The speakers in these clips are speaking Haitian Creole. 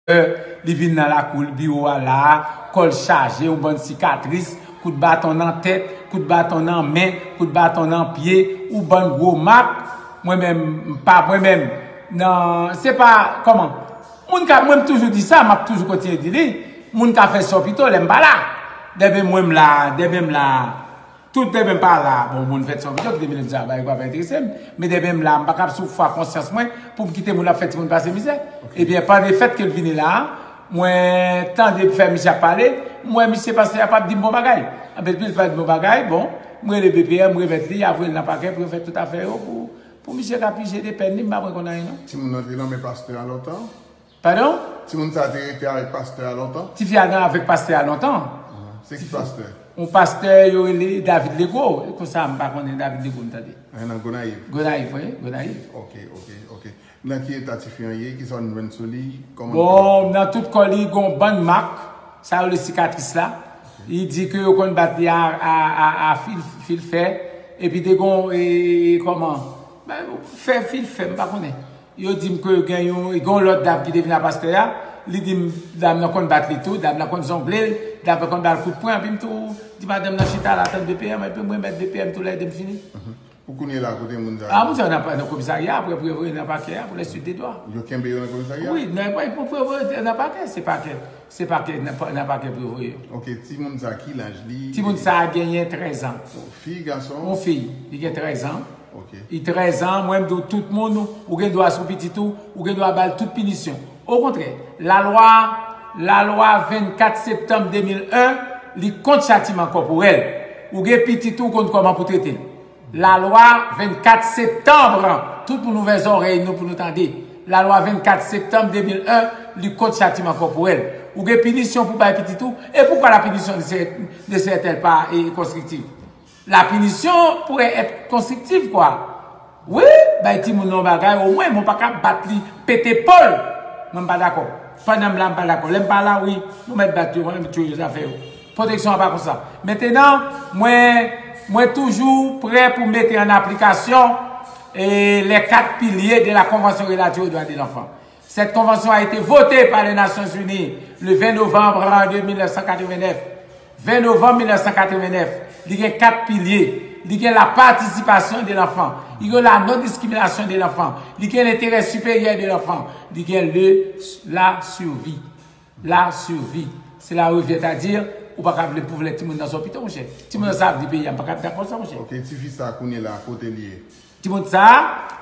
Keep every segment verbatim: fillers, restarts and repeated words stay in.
Li vin nan lakou l, biwo a la a, kò l chaje, yon bann sikatris, kout baton nan tèt, kout baton nan men, kout baton nan pye, yon bann gwo mak. Mwen menm, m pa mwen menm. Nan, se pa, kòman? Moun ka, mwen m toujou di sa, m ap toujou kontinye di li. Moun ka fè sa pito lè m pa la. Dèmen mwen m la, dèmen m la. Tout dèmen m pa la, bon, moun fè sa pito, kite m sa, bagay pa enterese m. Men dèmen m la, m pa kab sou fwa konsyans mwen pou m kite moun ap fè timoun pase mizè. Ebyen, pa de fèt ke l vini la a, mwen tande fè misye ap pale, m wè misye pastè a p ap di m bon bagay. Anpil pil pa di bon bagay, bon, m rele B P M, m remèt li, a voye l nan pakè pou yo fè tout afè yo pou, pou misye ka pije de pèn li, m pa pran konn anyen non. Timoun nan te nan men pastè a lontan? Padon? Timoun sa te rete avèk pastè a lontan? Tifi a nan avèk pastè a lontan. Se ki pastè? Yon pastè yo rele David Legros. E konsa m pa konnen David Legros m tande. Nan Gonayiv? Gonayiv, wi, Gonayiv. Ok, ok, ok. Nan ki eta tifi an ye? Kisa w jwenn sou li? Kòman? Bon, nan tout kò li gon bann mak, sa yo le sikatris la. Li di ke yo konn bat li a, a, a, a fil, fil fè. Epi te gon, e, e, kòman? Fè fil fè, m pa konnen. Yo di m ke gen yon, gen yon lòt dam ki te vin a pastè a. Li di m, dam nan konn bat li tou, dam nan konn zongle l, dam nan konn ba l kout pwen, anpi m tou di madanm nan chita la, tann B P M, epi m remèt B P M tou lè de m fini. Pou kounye la, kote moun sa yo? A, moun sa yo nan, nan komisarya, apre pou yo voye nan pakè a, pou lè suit de dwa. Yo kenbe yo nan komisarya? Wi, nan, pou, pou yo voye nan pakè, se pakè, se pakè, nan, nan pakè pou yo voye yo. Ok, timoun sa, ki laj li? Timoun sa genyen trèz an. Fi, gason? Yon fi, li gen trèz an. Ok. Li trèz an, mwen m di w, tout moun, ou gen dwa sou pitit ou, ou gen dwa ba l tout pinisyon. Okontrè, lalwa, lalwa vennkat septanm de mil en, li kont chatiman kòporèl. Ou gen pitit ou, ou konn kòman pou trete l. Lalwa vennkat septanm, tout moun ouvè zòrèy nou pou nou tande. Lalwa vennkat septanm de mil en, li kont chatiman kòporèl. Ou gen pinisyon pou bay pitit ou, e poukwa la punition ne serait, ne serait-elle pas, eh, constructive? La punition pourrait être constructive, quoi. Wi, bay timoun nan yon bagay, omwen, men w pa ka bat li, pete po l. Mwen, m pa dakò. Pandan m la, m pa dakò. Lè m pa la, wi, nou mèt bat yo, mwen, m tchwe yo, zafè yo. Pwoteksyon an pa konsa. Mentenan, mwen, mwen toujou prè pou mete an aplikasyon, eh, les quatre piliers de la Convention relative aux droits de l'enfant. Cette convention a été votée par les Nations Unies le vingt novembre de mil neuf cent quatre-vingt-neuf. Vingt novembre mil neuf cent quatre-vingt-neuf. Li gen kat pilye. Li gen la participation de l'enfant. Li gen la non discrimination de l'enfant. Li gen l'intérêt supérieur de l'enfant. Li gen le, la survie. La survie. Cela revient à dire, ou pa ka vle pou vle timoun nan sa pito, monchè. Timoun nan sa avni peyi a, m pa ka dakò sa, monchè. Ok, tifi sa kounye la, kote li ye? Timoun sa,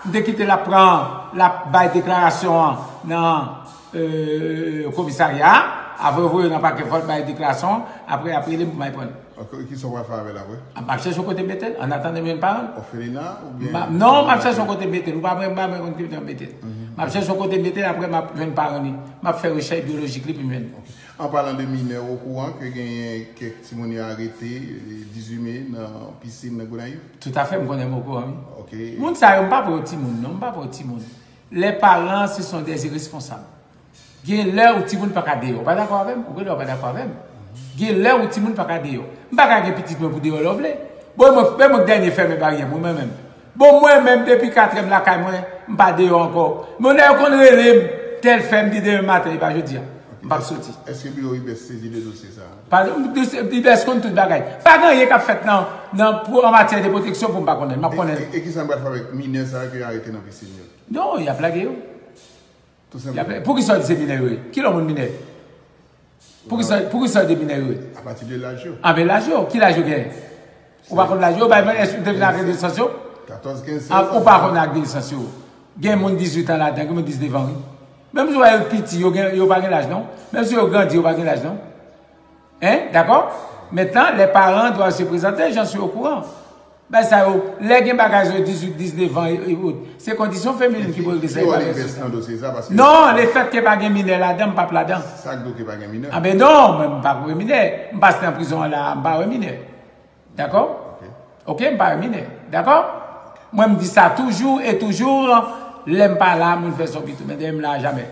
m te kite l ap pran, l ap bay deklarasyon an nan, euh, komisarya a. Apre yo voye yo nan pakè, fò l bay deklarasyon an. Apre, apre li pou m al pran l. Ok, kisa w pral fè avè l apre? A, m ap chèche yon kote mete l, an atandan m jwenn paran l. Òfelina oubyen? M ap, non, m ap chèche yon kote mete l. Ou pa mwen, m pa mwen konn ki kote m mete l. M ap chèche yon kote mete l, apre m ap jwenn paran li. M ap fè rechèch byolojik li pou m jwenn li. Ok. An palan de minè, ou okouran ke genyen kèk timoun yo arete, eh, dizuit me, nan pisin nan Gonayiv? Toutafè, m konnen, m okouran, wi. Ok. Moun sa yo, m pa pran yo timoun, non, m pa pran yo timoun. Les parents, ce sont des irresponsables. Gen lè ou timoun pa ka deyò. Ou pa dakò avè m? Ou gen dwa pa dakò avè m. Gen lè ou timoun pa ka deyò. M pa ka gen pitit mwen pou deyò lè w vle. Bon, mwen, mwen, mwen dènye fèmen baryè mwen, mwen menm. Bon, mwen menm, depi katrè m lakay mwen, m pa deyò ankò. Men lè yo konn rele m, tèl fè, m di demen maten, e pa jodi a. M p ap soti. Èske biwo Ibès sezi de dosye sa a? Padon, Ibès konn tout bagay. Pa gen anyen k ap fèt nan, nan, pou, an matyè de pwoteksyon pou m pa konnen. M ap konnen. E, e, e kisa m pral fè avèk minè sa a ke yo arete nan pisin yo? Non, y ap lage yo. Tou senpleman. Poukisa w di se minè yo ye? Ki lòt moun minè? Poukisa, poukisa w di minè yo ye? Apati de laj yo. A, men laj yo, ki laj yo genyen? Ou pa konn laj yo? Bay mwen, èske ou te vin ak nesans yo? Katòz, kenz, sèz an. Ou pa konn ak nesans yo. Gen moun dizuit an ladan, gen moun diznèf an, wi. Menm si w wè yo piti, yo gen, yo pa gen laj, non. Menm si yo grandi, yo pa gen laj, non. Hein? Dakò? Maintenant, les parents doivent se présenter, j'en suis au courant. Bagay sa yo, lè gen bagay sa yo dizuit, diznèf an e, e, se kondisyon feminin ki pou regle sa, e pa pèsonèl. Non, lefètke pa gen minè ladan, m p ap ladan. Sa k di w ke pa gen minè? A ben non, mwen m pa wè minè. M pase nan prizon an la, m pa wè minè. Dakò? Ok, m pa wè minè. Dakò? Mwen m di sa toujou e toujou, lè m pa la, moun fè sa pito, men dèyè m la, jamè.